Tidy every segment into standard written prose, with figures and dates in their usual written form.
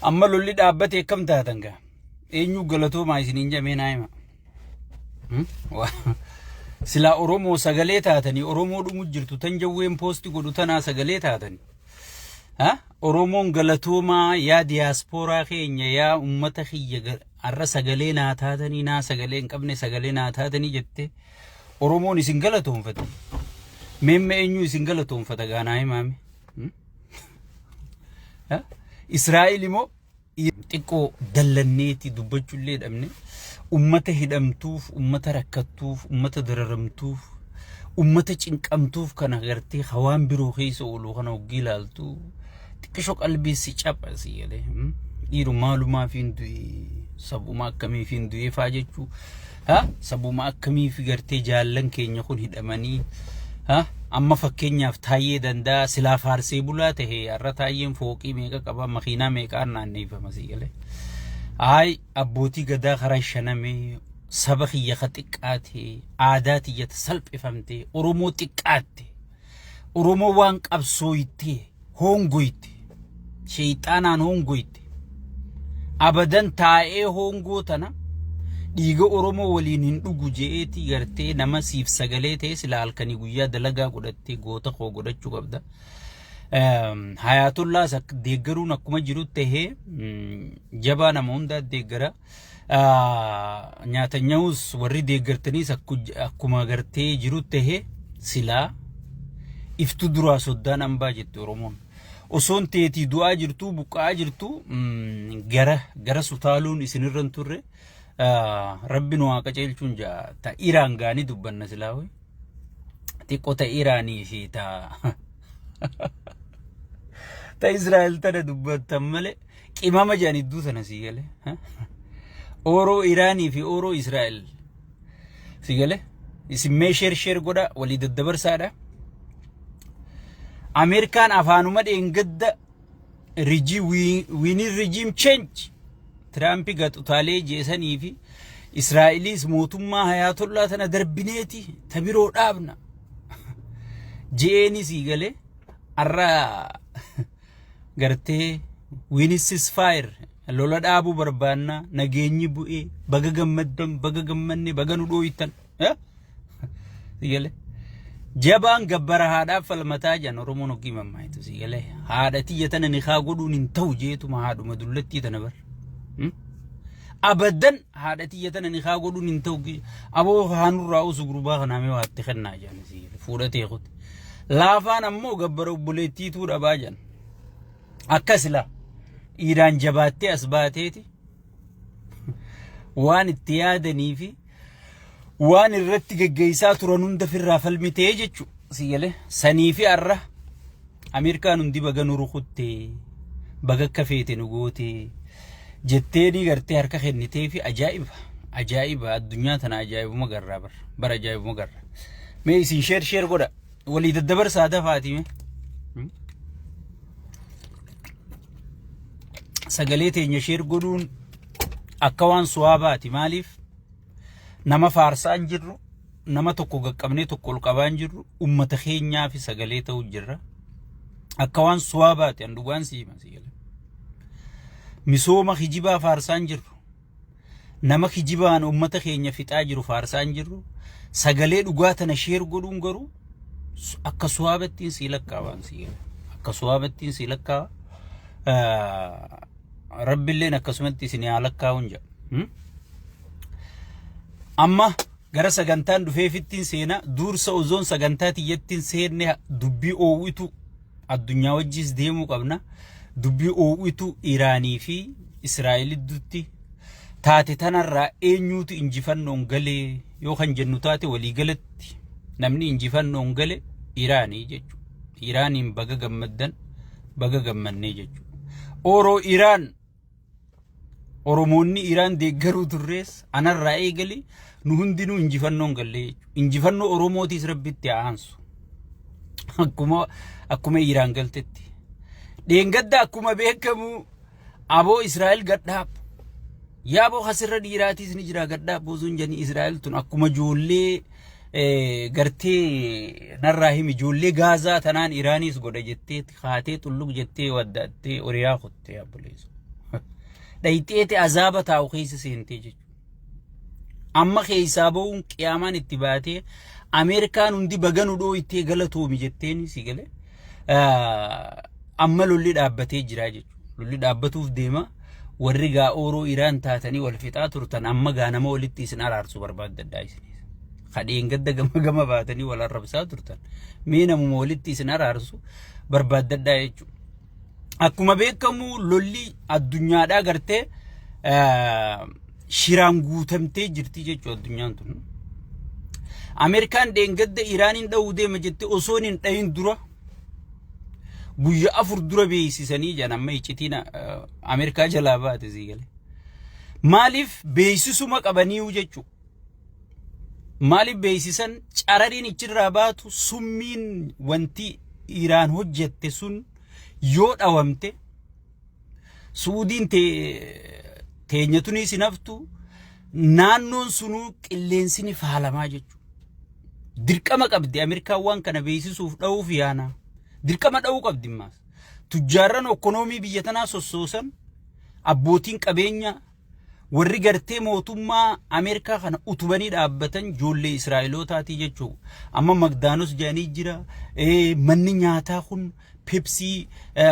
Amma lolli dhaabbate akkam taatan gaa? Eenyu galatoomaa isiniin jamee naa hima. Silaa Oromoo sagalee taatanii Oromoo dhumu jirtu tan jawween poosti godhu tanaa sagalee taatanii. Ha? Oromoon galatoomaa yaa diyaaspooraa keenya yaa ummata kiyya har'a sagalee naa taatanii naa sagalee hin qabne sagalee naa taatanii jettee Oromoon isin galatoonfate. Meemme eenyu isin galatoonfata gaa naa himaame. Israa'el immoo xiqqoo dallanneeti dubbachuullee dhabne ummata hidhamtuuf, ummata rakkattuuf, ummata dararamtuuf, ummata cinqamtuuf kana gartee hawaan biroo keessa oolu kana hoggii ilaaltu xiqqisho qalbii si capha si galee. Dhiiru maalumaaf hin du'e sabuma akkamiif hin du'e faa jechuu ha sabuma akkamiif gartee jaallan keenya kun hidhamanii ha amma fakkeenyaaf taayyee danda'a silaa faarsee bulaa tahe har'a taayyeen fooqii meeqa qaba makiinaa meeqaan naanneeffama si galee. Ayi abbootii gadaa karaa shaname saba kiyya ka xiqqaate aadaa tiyya ta salphifamte Oromoo xiqqaatte Oromoo waan qabsooyte hoongoyte sheeyxaanaan hoongoyte abadan taa'ee hoongoo tana dhiiga Oromoo waliin hin dhugu je'eeti gartee nama siif sagalee ta'e sila halkanii guyyaa dalagaa godhattee goota koo godhachuu qabda. Hayaatullaas deeggaruun akkuma jiru tahee jabaa nama hundaa deeggara. Nyaatanyahus warri deeggartaniis akkuma gartee jiru tahee silaa iftu duraa soddaan ambaa jette Oromoon. Osoon teetii du'aa jirtuu buqqa'aa jirtuu gara gara sutaaluun isinirra hin turre rabbi nu haa qaceelchuun ja'a ta Iraan gaanii dubbanna silaa hoy. Xiqqoo ta Iraanii fi ta ta Israa'el tana dubbattan malee qimama jedhan idduu tana sii galee. Ooroo Iraanii fi ooroo Israa'el sii galee. Isin mee sheer sheer godha walii daddabarsaadha. Ameerikaan afaanuma dheengadda we need regime change Tiraampi gaxutaalee jeesanii fi Israa'eliis mootummaa hayaatollaa tana darbineeti ta biroo dhaabna. Je'eenis galee har'a gartee we need ceasefire lola dhaabuu barbaanna nageenyi bu'ee baga gammaddan baga gammanne baga nu dhooytan. Sigalee. Jabaan gabbara haadhaaf falmataa jedhan Oromoon hoggii mammaayitu sigalee. Haadha tiyya tana nikaa godhuun hin ta'u jeetuma haadhuma dullattii tana bar. Abadan haadha tiyya tana nikaa godhuun hin ta'u aboo haanurraa usu gurbaa kanaa mee waatti kennaa jedhan sigalee fuudhatee kuti. Laafaan ammoo gabbara obboleettiituu dhabaa jedhan. Akkas laa dhiiraan jabaattee as baateeti waan itti yaadanii fi waan irratti geggeessaa turan hunda firraa falmitee jechu si galee sanii fi arra Ameerikaan hundi baga nu rukutte baga akka feete nu goote jettee ni gartee harka kennitee fi ajaa'iba ajaa'iba addunyaa tana ajaa'ibuma garraa bar bara ajaa'ibuma garra mee isin sheer sheer godha walii daddabarsaa dafaati mee sagalee teenya sheer godhuun akka waan suwaabaati maaliif nama faarsaa hin jirru nama tokko gaqqabnee tokko ol qabaa hin jirru ummata keenyaa fi sagalee ta'uu jirra akka waan suwaabaati an dhugaan si hima si gala misooma kijibaa faarsaa hin jirru nama kijibaan ummata keenya fixaa jiru faarsaa hin jirru sagalee dhugaa tana sheer godhuun garuu akka suwaabattiin sii lakkaawaan si gala akka suwaabattiin sii lakkaawa Rabbilleen akkasumatti isin haa lakkaa'uun jedha. Amma gara sagantaan dhufeefittiin seena duursa ozoon sagantaa tiyyattiin seenne dubbii oowwitu addunyaa wajjis deemuu qabna. Dubbii oowwitu Iraanii fi Israa'el gidduutti taate tanarraa eenyuutu injifannoon galee yoo kan jennu taate waliigalatti namni injifannoon gale Iraanii jechuudha. Iraaniin baga gammaddan baga gammannee jechuudha. Oroo Iraan Oromoonni Iraan deeggaruu turrees anarraa eegali nu hundinuu injifannoon gallee jechuudha. Injifannoo Oromootiis rabbitti haa aansu. Akkuma akkuma Iraan galtetti. Dheengadda akkuma beekamu aboo Israa'el gadhaab. Yaaboo kasirra dhiiraatiis ni jira gadhaab osoo hin jedhanii Israa'el tun akkuma ijoollee gartee narraa himi ijoollee Gaazaa tanaan Iraaniis godha jettee kaatee xulluq jettee waddaattee oriyaa kutte obboleessu. Dhayxeeti azaaba taa'u keessa seentee jechuudha. Amma keessaa ba'uun qiyaamaan itti baatee, Ameerikaan hundi baga nu dhooytee, galatoomi jetteen si galee, amma lolli dhaabbatee jira jechuudha. Lolli dhaabbatuuf deema. Warri gaa ooroo Iraan taatanii wal fixaa turtan, amma gaa nama walitti isin araarsu barbaaddadhaa isinis. Kadheen gadda gama gama baatanii wal arrabsaa turtan. Mee namuma walitti isin araarsu barbaaddadhaa jechuudha. Akkuma beekamu lolli addunyaadhaa gartee shiraan guutamtee jirti jechuudha addunyaan tun. Ameerikaan dheengadda Iraaniin dha'uu deema jettee osoo hin dhahin dura guyya 4 dura beeksisanii jiran, amma iccitiin Ameerikaa jalaa baate sii galee. Maaliif beeksisuma qabaniiyu jechuudha. Maaliif beeksisan? Carariin ichirraa baatu, summiin wanti Iraan hojjette sun yoo dhawamte, Suudiin teenyatunis hin haftu, naannoon sunuu qilleensi ni faalamaa jechuudha. Dirqama qabdi Ameerikaan waan kana beeksisuuf, dha'uuf yaana. Dirqama dha'uu qabdi ammaas. Tujjaarran ekonoomii biyya tanaa sossoosan, abbootiin qabeenya, warri gartee mootummaa Ameerikaa kana utubanii dhaabbatan ijoollee Israa'elootaatii jechuudha. Amma McDonald's jedhanii jira. Manni nyaataa kun Pepsi,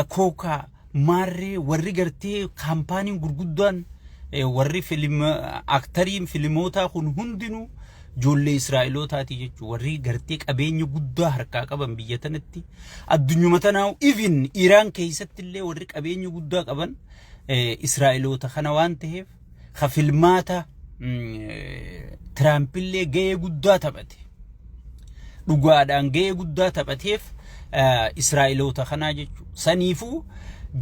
Coca, maarree warri gartee kaampaaniin gurguddaan, warri actoriin filimootaa kun hundinuu ijoollee Israa'elootaatii jechuudha. Warri gartee qabeenya guddaa harkaa qaban biyya tanatti, addunyuma tanaa, even Iraan keessatti illee warri qabeenya guddaa qaban Israa'eloota kana waan ta'eef, ka filmaata Tiraampillee gahee guddaa taphate. Dhugaadhaan gahee guddaa taphateef Israa'eloota kanaa jechuudha. Saniifuu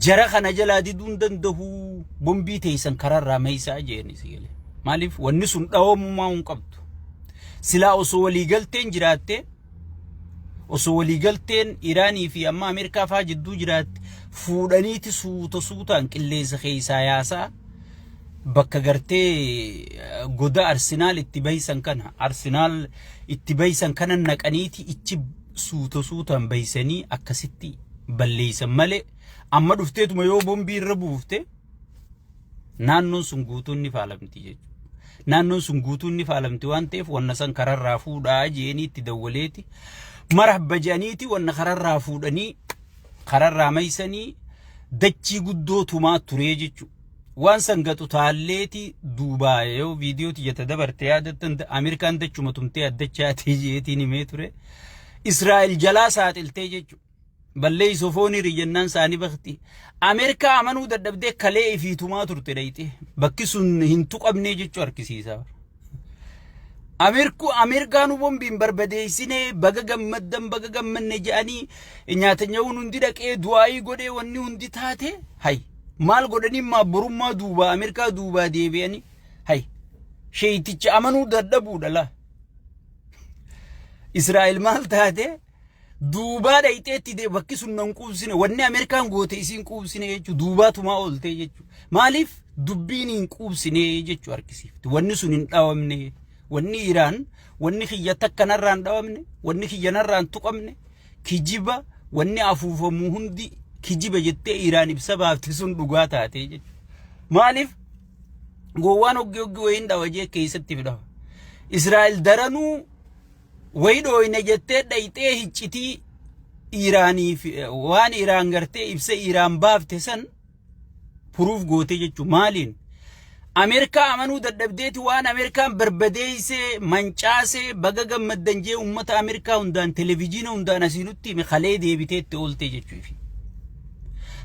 jara kana jalaa diduu hin danda'u, bombii teessan karaarraa meeysaa jeeni si galee. Maaliif wanni sun dhawamumaa hin qabdu. Silaa osoo waliigalteen jiraatte, osoo waliigalteen Iraanii fi amma Ameerikaa fa'aa jidduu jiraatte, fuudhaniiti suuta suutaan qilleensa keessaa yaasaa bakka gartee goda arsenaal itti bahisan kana, arsenaal itti bahisan kana naqaniiti ichi suuta suutaan bahisanii akkasitti balleessan malee, amma dhufteetuma yoo bombii irra buufte naannoon sun guutuun ni faalamti jechuudha. Naannoon sun guutuun ni faalamti waan ta'eef, wanna san kararraa fuudhaa jeeni itti dawwaleeti marhaba jedhaniiti wanna kararraa fuudhanii kararraa maysanii dachii guddoo tumaa turee jechuudha. Waan san gatu taalleeti duubaa yoo viidiyoo tiyyata dabarte yaadattan, Ameerikaan dachuma tumtee addachaatee jeetiin himee ture. Israa'el jalaa saaxiltee jechuudha. Balleessoo foonii jennaan saanii bakti. Ameerikaa amanuu dadhabdee kalee ifii tumaa turte dhayxee. Bakki sun hin tuqamnee jechuu harkisiisa. Ameerikaan bombiin barbadeessinee, baga gammaddan, baga gammanne jedhanii nyaata nyaa'uun hundi dhaqee du'aayii godhee wanni hundi taate, hay maal godhanii maabborummaa duubaa Ameerikaa duubaa deebi'anii, hay sheeyticha amanuu dadhabuudha laa. Israa'el maal taate? Duubaa dhayxeetti bakki sun nan quubsine, wanni Ameerikaan goote isiin quubsine jechuudha, duubaa tumaa ooltee jechuudha. Maaliif dubbiin hin quubsine jechuu harkisiifti. Wanni sun hin dhawamne, wanni Iraan, wanni kiyya takka narraa hin dhawamne, wanni kiyya narraa hin tuqamne, kijiba, wanni afuufamu hundi kijiba jettee Iraan ibsa baafte sun dhugaa taate jechuudha. Maaliif gowwaan hoggi hoggi wayiin dhawa jee keessatti fidhawa. Israa'el daranuu wayi dhooyne jettee dhayxee hiccitii Iraanii fi waan Iraan gartee ibsa Iraan baafte san proof goote jechuun, maaliin Ameerikaa amanuu dadhabdeeti waan Ameerikaan barbadeessee mancaasee baga gammaddan jee uummata Ameerikaa hundaan televijiina hundaan asiinutti hime kalee deebiteetti oolte jechuufi.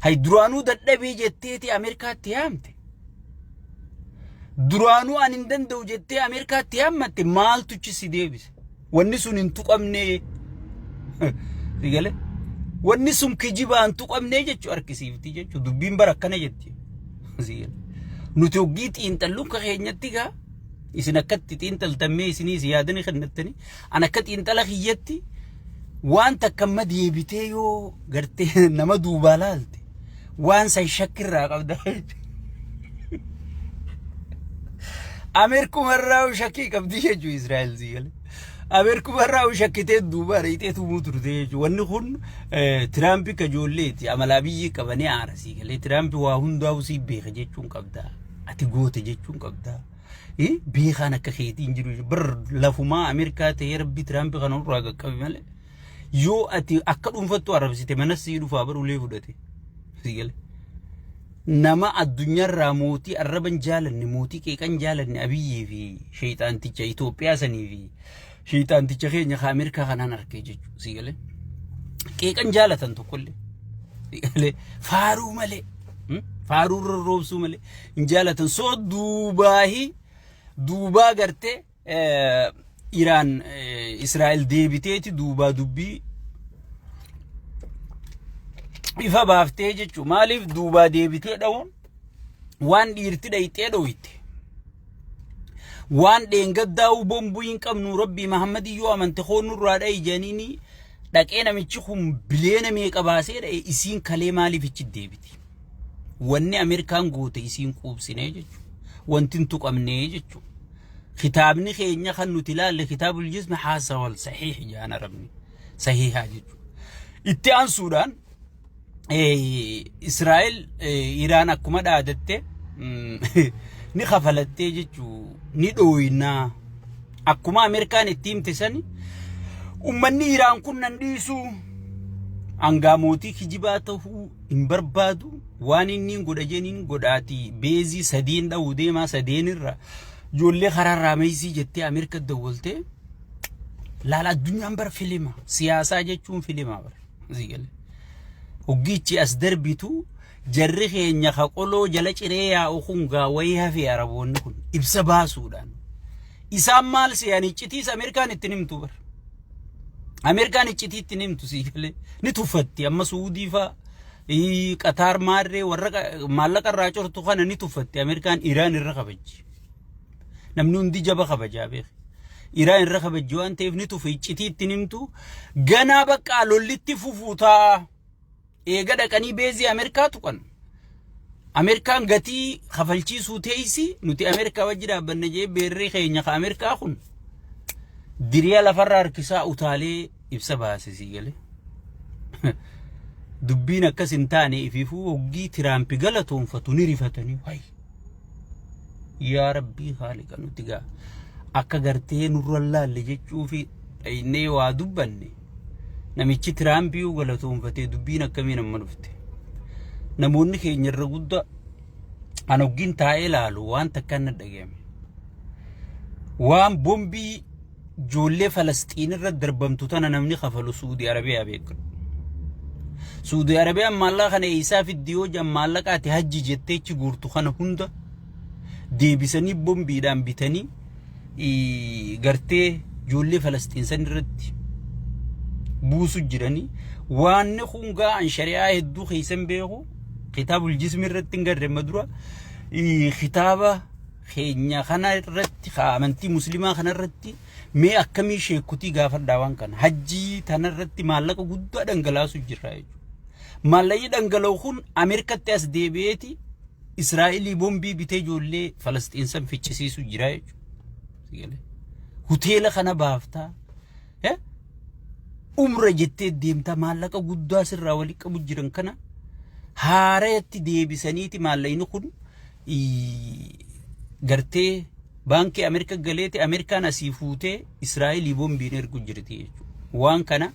Hay duraanuu dadhabee jetteeti Ameerikaatti yaamte. Duraanuu ani hin danda'u jettee Ameerikaatti yaammatte, maaltu si deebise? Wanni sun hin tuqamne. Sigale? Wanni sun kijibaan tuqamne jechuu harkisiifti jechuu, dubbiin bara akkana jetti. Sigale? Nuti hoggii xiinxallu akka keenyatti gaa, isin akkatti xiinxaltammee isiniis yaadani kennattanii, an akka xiinxala kiyyatti waan takka amma deebitee yoo gartee nama duubaa laalte waan san shakkirraa qabda. Ameerikumarraa shakkii qabdi jechuu Israa'el sigale. Ameerikumarraa shakkitee duuba reexee tumuu turte jechuudha. Wanni kun Tiraampi ka ijoolleeti amalaa biyyi qabanii aara sii galee Tiraampi waa hundaa'u sii beeka jechuun qabda. Ati goote jechuun qabda. Beekaan akka keetii hin jiru. Bar lafumaa Ameerikaa ta'ee rabbi Tiraampi kana irraa qaqqabe malee. Yoo ati akka dhuunfattu arrabsite manas sii dhufaa bar ulee fudhate. Sii galee. Nama addunyaarraa mootii arraban jaalanne, mootii qeeqan jaalanne, Abiyyii fi sheexaanticha Itoophiyaa sanii fi sheexaanticha keenya ka Ameerikaa kanaan arkee jechuudha. Sii galee. Qeeqan jaalatan tokkollee. Sii galee faaruu malee. Faaruu rorroobsuu malee hin jaalatan. Soo duubaahi duubaa gartee Iraan Israa'el deebiteeti duubaa dubbii ifa baaftee jechuudha. Maaliif duubaa deebitee dha'uun waan dhiirti dhayxee dhoyte. Waan dheengaddaa'uu bombuu hin qabnu Rabbii Mahammadii yoo amante koonnurraa dha'i jedhaniini dhaqee namichi kun bileena meeqa baasee dha'e isiin kalee maaliif ichi deebiti? Wanni Ameerikaan goote isiin quubsinee jechuudha. Wanti hin tuqamnee jechuudha. Kitaabni keenya kan nuti ilaalle kitaabul jismi haasawal sahiih jedhan arabni. Sahiihaa jechuudha. Itti aansuudhaan Israa'el Iraan akkuma dhaadatte ni kafalattee jechuu ni dhooynaa. Akkuma Ameerikaan itti himte sani ummanni Iraan kun nan dhiisu hangaa mootii kijibaa ta'uu hin barbaadu waan inni hin godha jeniin godhaati beezii sadiin dha'uu deemaa sadeen irra ijoollee karaarraa meesii jettee Ameerika dawwaltee laala. Addunyaan bara filima siyaasaa jechuun filima bara asii galee. Hoggichi as darbitu jarri keenya ka qoloo jala ciree yaa'u kun gaa wayii hafee Araboonni kun ibsa baasuudhaan. Isaan maal se'an? Iccitiis Ameerikaan ittiin himtu bara. Ameerikaan iccitii ittiin himtu sii galee ni tuffatti. Amma Suudii fa'a, Qataar maarree warra maallaqa irraa cortu kana ni tuffatti. Ameerikaan Iraan irra kabajji. Namni hundi jaba kabajaa beeki. Iraan irra kabajji waan ta'eef ni tufe, iccitii ittiin himtu. Ganaa bakka lollitti fufuu ta'a. Eega dhaqanii beezii Ameerikaa tuqan. Ameerikaan gatii kafalchiisuu teessi, nuti Ameerikaa wajji dhaabbanne jee beerri keenya ka Ameerikaa kun diriya lafarra harkisaa utaalee ibsa baase sii galee. Dubbiin akkas hin taane ifiifuu hoggii Tiraampi galatoonfatu ni rifatanii wayi. Yaa Rabbii haaliqa nuti gaa akka gartee nurra laalle jechuu fi dhaynee waa dubbanne namichi Tiraampiyuu galatoonfatee dubbiin akkamiin amma dhufte. Namoonni keenya irra guddaa an hoggiin taa'ee laalu waan takkaan na dhagahame. Waan bombii ijoollee Falasxiin irra darbamtu tana namni kafalu Suudii Arabiyaa beekadhu. Suudii Arabiyaan maallaqa kana eessaa fiddi yoo jedhan, maallaqa ati hajji jettee achi guurtu kana hunda deebisanii bombiidhaan bitanii gartee ijoollee Falasxiin san irratti buusu jiranii. Waanni kun gaa an shari'aa hedduu keessan beeku, kitaabul jismi irratti hin garre. Amma dura kitaaba keenya kana irratti, amantii muslimaa kana irratti mee akkamii sheekutii gaafadhaa. Waan kana hajjii tana irratti maallaqa guddaa dhangalaasu jirra jechuudha. Maallaqni dhangala'u kun Ameerikatti as deebi'eeti Israa'elii bombii bitee ijoollee Falasxiin san ficcisiisu jira jechuudha. Hoteela kana baaftaa. Umra jettee deemtaa maallaqa guddaa sirraa walitti qabu jiran kana haarayatti deebisaniiti maallaqni kun gartee baankii Ameerika galeeti Ameerikaan asii fuutee Israa'elii bombiin ergu jirti jechuudha. Waan kana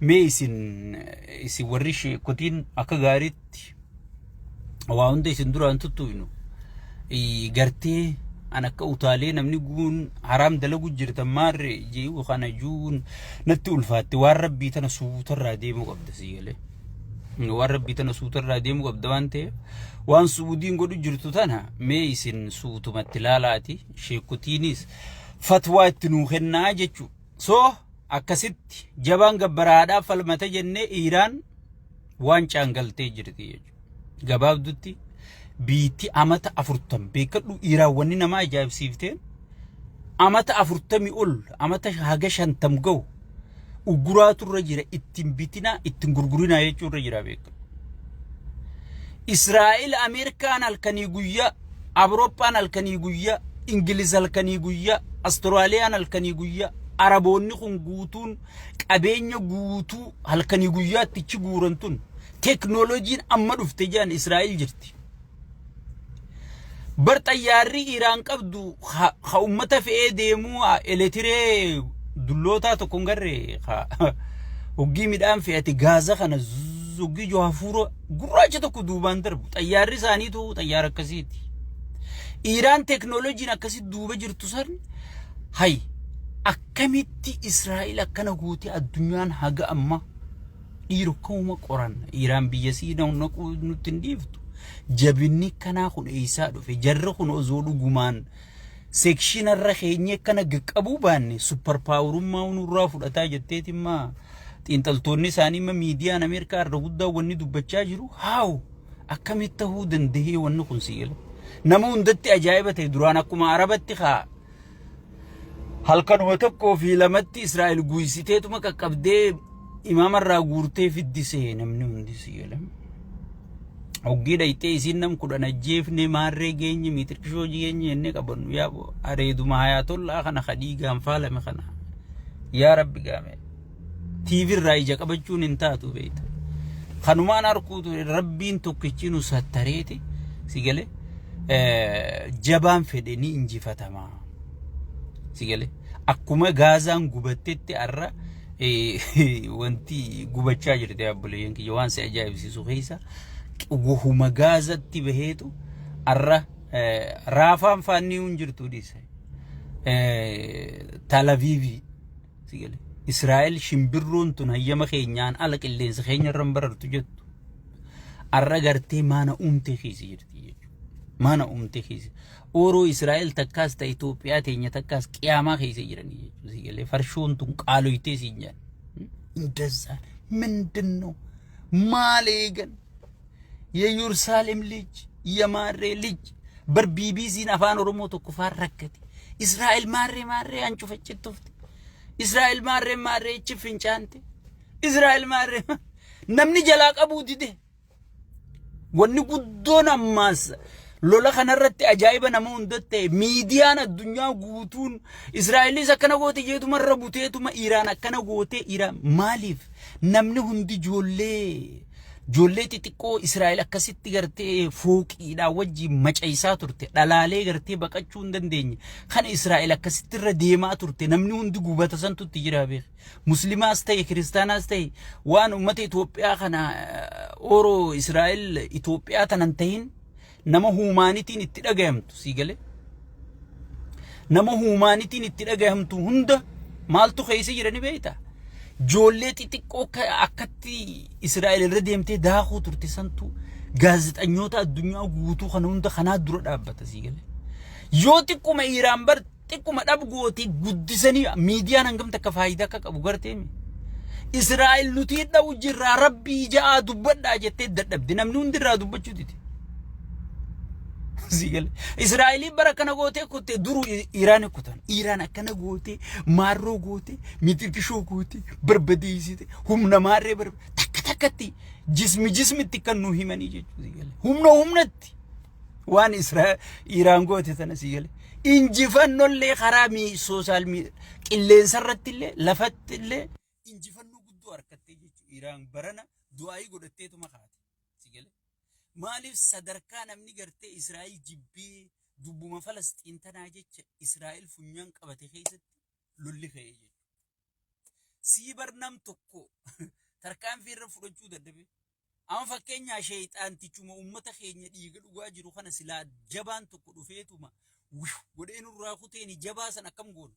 mee isin warri sheekotiin akka gaariitti waa hunda isin duraan tuttuqnu gartee an akka utaalee namni guun haraam dalagu jirtan maarre jee'u kana juun natti ulfaatte. Waan rabbii tana suutarraa deemuu qabda sii galee. Waan rabbii tana suutarraa deemuu qabda waan ta'eef waan Su'uudiin godhu jirtu tana mee isin suutumatti ilaalaati sheekotiinis fatwaa itti nuu kennaa jechuudha. So akkasitti jabaan gabbaraadhaaf falmata jennee Iiraan waan caangaltee jirti jechuudha. Gabaabdutti biitti amata 40 beekadhu. Iiraan wanni nama ajaa'ibsiifteen amata 40 ol, amata haga 50 gahu uguraatu irra jira, ittiin bitinaa ittiin gurgurinaa jechuu irra jira beekadhu. Israa'el, Ameerikaan halkanii guyyaa, Awurooppaan halkanii guyyaa, Ingiliz halkanii guyyaa, Austraaliyaan halkanii guyyaa, Araboonni kun guutuun qabeenya guutuu halkanii guyyaatti ichi guuran tun teeknooloojiin amma dhufte jedhan Israa'el jirti. Bar xayyaarri Iraan qabdu ha ummata fe'ee deemuu eletiree dullootaa tokko hin garree ha hoggii midhaan fe'ate gaaza kana hoggii joo hafuura gurraacha tokko duubaan darbu xayyaarri isaaniitu xayyaara akkasiiti. Iraan teeknooloojiin akkasii duuba jirtu san hay akkamitti Israa'el akkana goote addunyaan haga amma dhiira akkuma qoran Iraan biyya sii naquu nutti hin dhiiftu. Jabinni kanaa kun eessaa dhufe? Jarri kun osoo dhugumaan seekshinarra keenyee akkana qaqqabuu baanne super powerummaa nurraa fudhataa jetteetimmaa xiinxaltoonni isaanii imma miidiyaan Ameerikaa irra guddaa wanni dubbachaa jiru haawu akkamitti ta'uu danda'ee wanni kun si gala. Nama hundatti ajaa'iba ta'e duraan akkuma Arabatti haa halkanuma tokkoo fi lamatti Israa'el guysiteetuma qaqqabdee imaamarraa guurtee fiddisee namni hundi si gala. Hoggii dhayxee isiin nam 10 ajjeefne maarree geenye miitirkishoo geenye jennee qabannu yaa areeduma hayaatollaa kana ka dhiigaan faalame kana yaa rabbi gaame. TV irraa ija qabachuun hin taatu beekta. Kanumaan arguu ture rabbiin tokkichi nu sattareeti si galee jabaan fedhe ni injifatama. Si galee akkuma Gaazaan gubattetti har'a wanti gubachaa jirti obboleeyyan kiyya waan si ajaa'ibsiisu keessa wahuma Gaazatti baheetu har'a raafaan faannii hin jirtu dhiise. Talaviivii si galee Israa'el shimbirroon tun hayyama keenyaan ala qilleensa keenya irra hin barartu jettu. Har'a gartee maana uumtee keessa jirti jechuudha. Maana uumtee keessa. Ooroo Israa'el takkaas ta'e Itoophiyaa teenya takkaas qiyaamaa keessa jiranii jechuudha. Si galee farshoon tun qaaloytee siin jedhan. እንደዛ ምንድን ነው maal eegan የኢየሩሳሌም ልጅ የማሬ ልጅ bar BBC'n afaan Oromoo tokko faan rakkate. Israa'el maarree maarree hancufachittufte. Israa'el maarree maarree ichi fincaante. Israa'el maarree namni jalaa qabuu dide. Wanni guddoon ammaas lola kanarratti ajaa'iba nama hunda ta'e miidiyaan addunyaa guutuun Israa'elis akkana goote jeetuma irra buteetuma Iraan akkana goote Iraan maaliif namni hundi ijoollee xixiqqoo Israa'el akkasitti gartee fooqiidhaan wajjin macaisaa turte dhalaalee gartee baqachuu hin dandeenye kana Israa'el akkasitti irra deemaa turte namni hundi gubata santu itti jira beek muslimaas ta'e kiristaanaas ta'e waan ummata Itoophiyaa kana ooroo Israa'el Itoophiyaa tanan tahin nama humanityn itti dhagayamtu sii galee nama humanityn itti dhagayamtu hunda maaltu keessa jirani beektaa? Ijoollee xixiqqoo akkatti Israa'el irra deemtee daakuu turte santu gaazexanyoota addunyaa guutuu kana hunda kanaa dura dhaabbata sii galee. Yoo xiqquma Iraan bar xiqquma dhab gootee guddisanii miidiyaan hangam takka faayidaa akka qabu garteemi. Israa'el nuti dha'u jirraa rabbii ja'aa dubbadhaa jettee dadhabde namni hundi irraa dubbachuu dide. Israa'eliin bara akkana gootee kutte duru Iraan kutan. Iraan akkana gootee maarroo gootee mitirkishoo gootee barbadeessite humna maarree takka takkatti jismi jismitti kan nu himanii jechuudha. Humna humnatti waan Iraan goote tana si galee. Injifannollee karaa social qilleensa irratti illee lafatti illee injifannoo guddoo harkattee jechuudha. Iraan barana du'aayii godhatteetuma kaate. Si galee. Maaliif sadarkaa namni gartee Israa'el jibbee dubbuma Falasxiin tanaa jecha Israa'el funyaan qabate keessatti lolli ka'ee jechuudha. Sii bar nam tokko tarkaanfii irra fudhachuu dadhabe. Amma fakkeenyaa sheexaantichuma uummata keenya dhiiga dhugaa jiru kana silaa jabaan tokko dhufeetuma godhee nurraa kuteeni jabaa san akkam goona?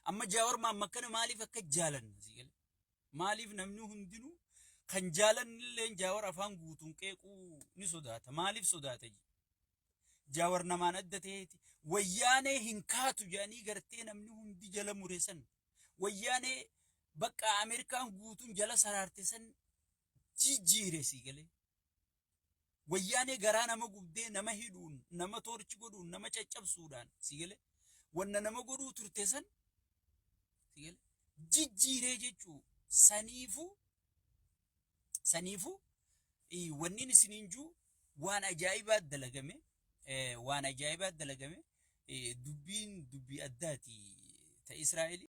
Amma Jaawar Maamma kana maaliif akka jaalanna? Maaliif namni hundinuu kan jaalannillee Jaawar afaan guutuun qeequu ni sodaata. Maaliif sodaata? Jaawar namaan adda ta'eeti. Wayyaanee hin kaatu jedhanii gartee namni hundi jala mure san. Wayyaanee bakka Ameerikaan guutuun jala saraarte san jijjiire sii galee. Wayyaanee garaa nama gubdee nama hidhuun, nama torture godhuun, nama caccabsuudhaan sii galee. Wanna nama godhuu turte san sii galee jijjiiree jechuu saniifuu wanni isiniin jiru waan ajaa'ibaa dalagame, waan ajaa'ibaa dalagame, dubbiin dubbii addaati. Ta Israa'el.